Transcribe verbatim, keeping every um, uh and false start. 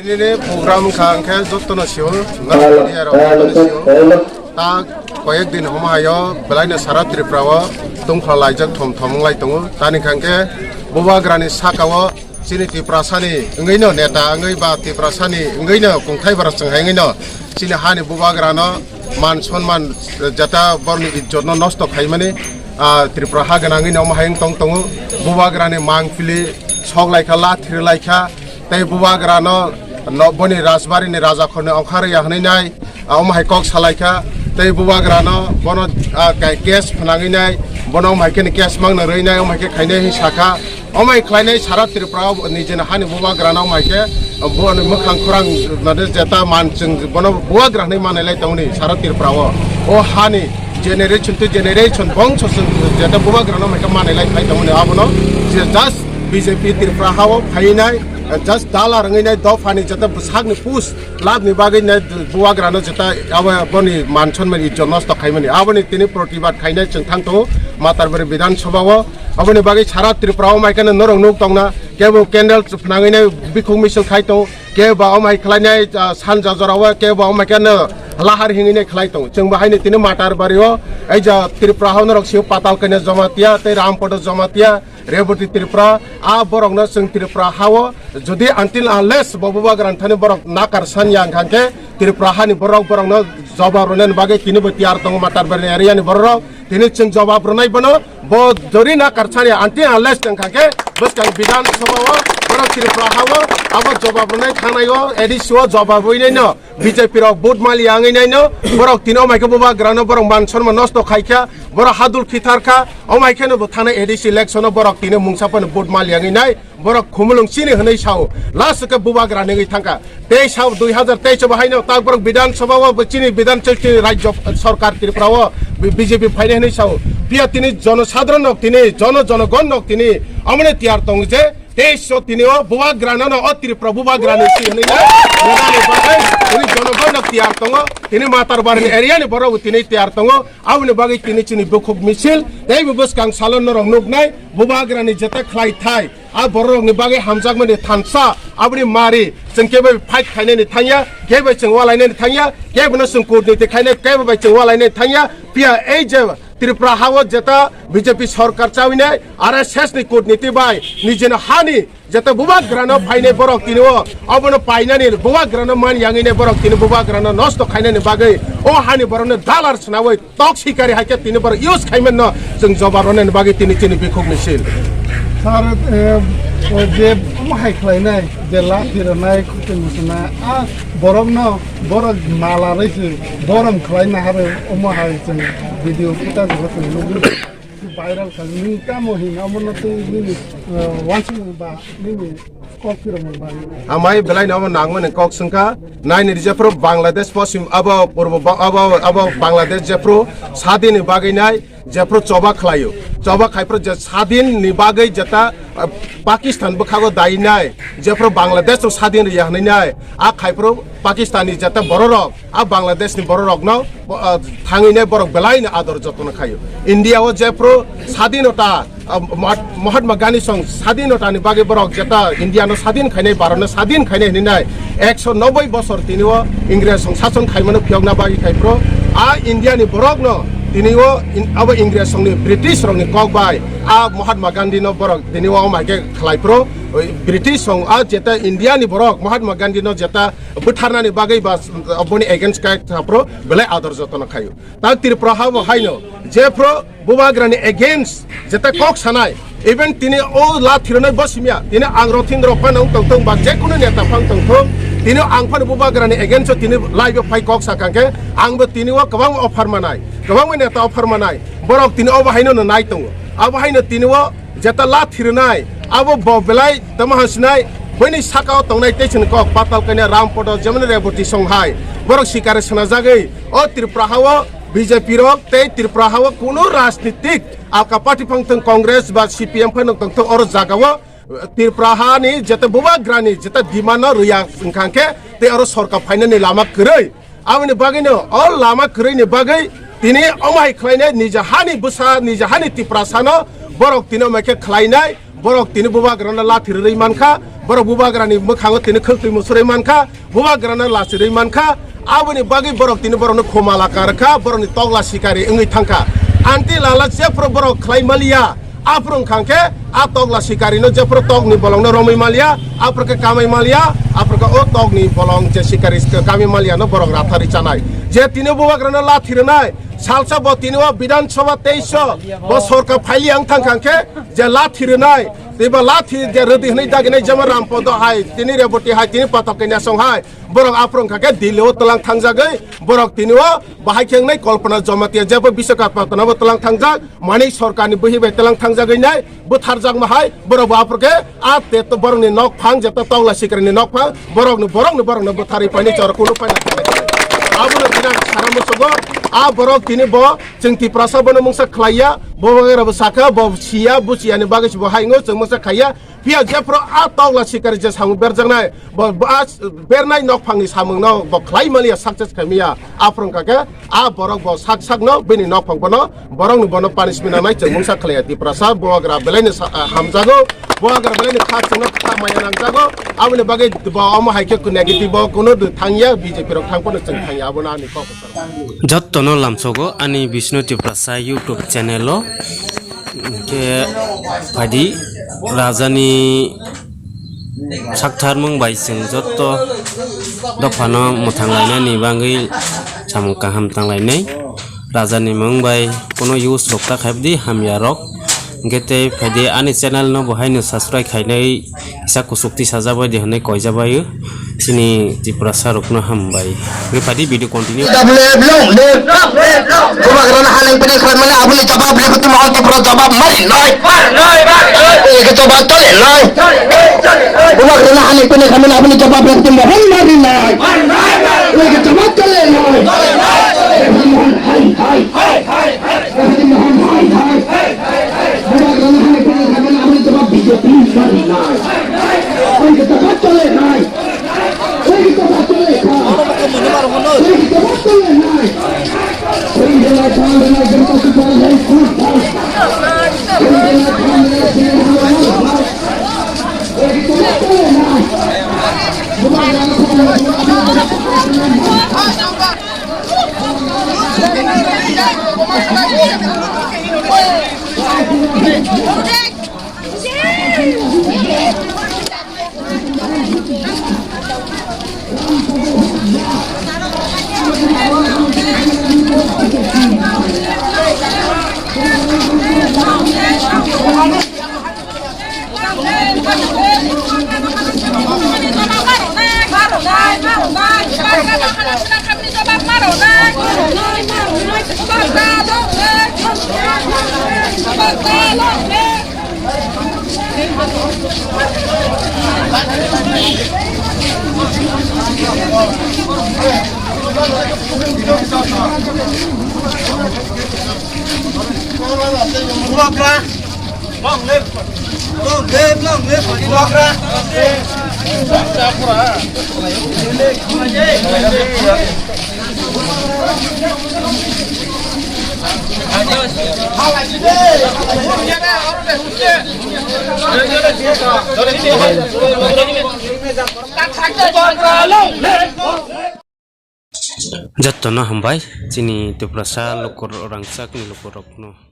Nini program wngkha hwnkhe jotono sio, media rok jotono sio. Ta koyek din homo hayo belaino sara Tripura o tungphla laijak thom thom wnglai tongo. Tani hwnkhe bubagrani saka o chini Tiprasani wngwino neta wngwi ba Tiprasani wngwino kungthai bara chwng hai wngwino chini hani bubagrano man sonman jata borni ijjotno nosto khaimani, ah, Tripura ha gwnangwino omo hai wng tong tongo. Bubagrani mangpili sok laikha, la thiri laikha, tei bubagrano no, boni rajbarini rajakhorni ongkha rwya hwnwi nai, ah, omo hai kok salaikha, tei bubagrano bono, ah, kai case phnangwi nai, bono omo hai khe ni case mangno rwi nai, omo hai khe khainai hwnwi sakha. Omo hai khlainai sara Tripura o nijeni hani bubagrano omo hai khe, ah, boni mwkhang khorang nade jeta man chwng bono bubagra hwnwi manai lai tongni sara Tripura o. O hani generation to generation bongso chwng jeta bubagrano omo hai khe manai lai phai tongni abono je just B J P Tripura ha o phainai, just dala rwngwi nai dophani jeta bwsakni push labni bagwi nai bubagrano jeta abo boni man sonmani ijjot nosto khaimani. Aboni tini protibad khainai chwng thang tongo Matarbari Bidhan Sabha o. Aboni bagwi sara Tripura o mai kheno norok nuk tongna kebo candle phnangwi nai bikhuk misil khai tongo, kebo omo hai khlainai, ah, sanja jora o kebo omo hai kheno lahar hingwi nai khlai tongo. Chwng bo haino tini Matarbari o, ei ja Tripura ha o norok sio Patalkanya Jamatia tei Rampada Jamatia, Rebati Tripura, a borokno chwng Tripura ha o jodi until unless bo bubagrani thani borok nakar san ya wngkha khe Tripura hani borok borokno jobab rwnani bagwi tini bo tiyar tongo Matarbari area ni borok. Tini chwng jobab rwnai bono, bo jodi nakar san ya until unless wngkha khe bwskang Bidhan Sabha o borok Tripura ha o abo jobab rwnai thangnai o A D C o jobab rwinai no. B J P rok vote mali wngwi naino, borok tini omo hai khe bubagrano borok man sonma nosto khai kha, borok hadul khithar kha, omo hai kheno bo thanai A D C election o borok tini mungsa phano vote mali wngwi nai, borok khumulwng chini hwnwi sao, last khe bubagra nengwi thangkha. Tei sao dui hazar teis o bo haino tak borok Bidhan Sabha o bo chini Bidhan Sabha chini Rajya Sarkar Tripura o B J P phainai hwnwi sao, phiya tini jonosadharon rok tini, jono jonogon rok tini, omoni tiyar tongo je, Tei so tini o bubagrano no o Tripura bubagrani si hwnwi na, nani bagwi tini jonogon no tiyar tongo, tini Matarbari area ni borok bo tini tiyar tongo, aboni bagwi tini chini bukhuk misil, tei bo bwskang salo norok nuknai bubagrani jeta khlai thai, a borok ni bagwi hamjakmani thansa, aboni mari, chwng kebo fight khainani thangya, kebo chwng walainani thangya, kebo no chwng kurniti khainai, kebo bai chwng walainani thangya, phiya ei je Tripura ha o jeta B J P sorkar chawinai, R S S ni kutniti bai nijini hani jeta bubagrano phainai borok tini o, obono painani bubagrano man yanginai borok tini bubagrano nosto khainani bagwi o hani borokno dalar swnawi tok sikari hai khe tini borok use khaimanno chwng jobab rwnani bagwi tini chini bikhuk misil. Sir, eh, o je omo hai khlainai, je lathi rwnai, khutui muchunai, a borokno Borok mala rwi se borom khlai na haro omo hai chwng video footage bo chwng nugwi viral kha. Nung tamo hin omo no tei nini, uh, wansuk ba nini kok phirok ba. Amai belai no omo nangmani kok swngkha. Naini jephru Bangladesh posim abo purbo ba-, abo, abo Bangladesh jephru sadini bagwi nai. Jephru choba khlaio, choba khaiphru je sadin ni bagwi jeta, ah, Pakistan bwkhago dainai, jephru Bangladesh rok sadin rwya hwnwi nai, a khaiphru Pakistan ni jeta bororok, a Bangladesh ni bororokno, ah, thangwi nai borok belai no ador jotono khaio. India o jephru sadinota, ah, Mahat-, Mahatma Gandhi song sadinota ni bagwi borok jeta India no sadin khainai, Bharat no sadin khainai hwnwi nai, ekso noboi bosor tini o Ingres song sason khaimano phiyokna bagwi khai phro. A India ni borok no tini o in-, abo Ingres song ni British rok ni kok bai a Mahatma Gandhi no borok tini o mai khe khlai phro. Oi British song a jeta India ni borok Mahatma Gandhi no jeta butharnani bagwi ba boni against kai kha phro belai ador jotono khaio. Ta Tripura ha bo haino jephro Bubagrani against jeta kok sanai, even tini o la thironai bo simya, tini ang Rothin rok phano wng tongthung ba jekunu neta phano tongthung, tini ang phano Bubagrani against o tini live o phai kok sakha khe, ang bo tini o kwbang offer manai, kwbangma neta offer manai, borok tini obo haino no nai tongo, abo haino tini o jeta la thironai, abo bo belai tamo hasinai, buini saka o tongnai tei chini kok Patalkanya, Rampada, jemon Reboti song hai, borok sikare swnajagwi o Tripura ha o B J P rok tei Tripura ha o kuno rajnitik alka party phang thung Congress ba C P M phano tong thung oro jaga o Tripura ha ni jeta Bubagrani jeta demand no rwya wngkha khe tei oro sorkar phainani lama kwrwi. Aboni bagwi no o lama kwrwi ni bagwi tini omo hai khlainai nija hani bwsa nija hani Tiprasa no borok tini omo khe khlainai. Borok tini bubagrano lathi rwrwi mankha, borok bubagrani mwkhango tini khwltwi musurwi mankha, bubagrano lachi rwi mankha, aboni bagwi borok tini borokno khumala karkha, borokni tokla sikari wngwi thangkha. Anti lala jephru borok khlai maliya, aphuru wngkha khe a tokla sikarino jephru tokni bolongno romwi maliya, aphuru khe kamai maliya, aphuru khe o tokni bolong je sikari kamai maliyano borok ratharwi chanai. Je tini bubagrano lathi rwnai, salsa bo tini o Bidhan Sabha teis o bo sorkar phaili ang thang kha khe je lathi rwnai, tei ba lathi je rwdi hwnwi daginai jema Rampodo hai, tini Reboti hai, tini Patok Kanya song hai, borok aphuru wngkha khe Delhi o twlang thangjagwi, borok tini o bahai khe wngnai Kalpana Jamatia, jebo Biswakapatana bo twlang thangjak, Manik Sarkarni bwhi bai twlang thangjagwi nai, bwtharjakma hai, borok bo aphuru khe a te to borokni nok phang, jeta tokla sikarni nok phang, borokni, borokni, borokno bwtharwi painai chwra kunu paina khlai khlai. Abono Bidhan Sabha musugo, a borok tini bo chwng Tiprasa bono mungsa khlaiya, bo bagwi rabo sakha, bo siya, buchiyani bagwi se bo hai wngo, chwng mungsa khaiya, phiya jephru a tokla sikari je samung berjaknai, bo, bo a bernai nok phangni samungno bo khlai maliya, success khai maya, aphuru wngkha khe a borok bo sak sakno bini nok phang bono borokni bono punishment nanai chwng mungsa khlaiya. Tiprasa bubagra belaino sa-, ah, hamjago, bubagra belaino kha chwngno kha maya nangjago, aboni bagwi bo omo hai khe negative bo kuno thangya, B J P rok thang phano chwng thangya, abono ani kok. Jottono lamsogo ani Bishnu Tiprasa YouTube channel o. Hwnkhe phaidi, rajani saktharmung bai chwng jotto dophano mwthang lainani bagwi samung kaham tang lainai. Rajani mung bai kuno use rok ta khaibdi hamya rok. Hwnkhe tei phaidi ani channel no bo haino subscribe khainai kisa kusuk tisa jabai di hwnwi koi jabai o. Chini Tiprasa rokno hambai. Hwnkhe phaidi video continue. Bubagrano haneng pini khlaimani aboni jawab le bwtwi mohon Tripura jawab mari nai. Eke jawab tole nai. Bubagrano haneng pini khlaimani aboni jawab le bwtwi mohon mari nai. Eke jawab tole nai. Hai, hai, hai, hai. Jottono hambai, chini Tiprasa lukurok, rangchakni lukurokno.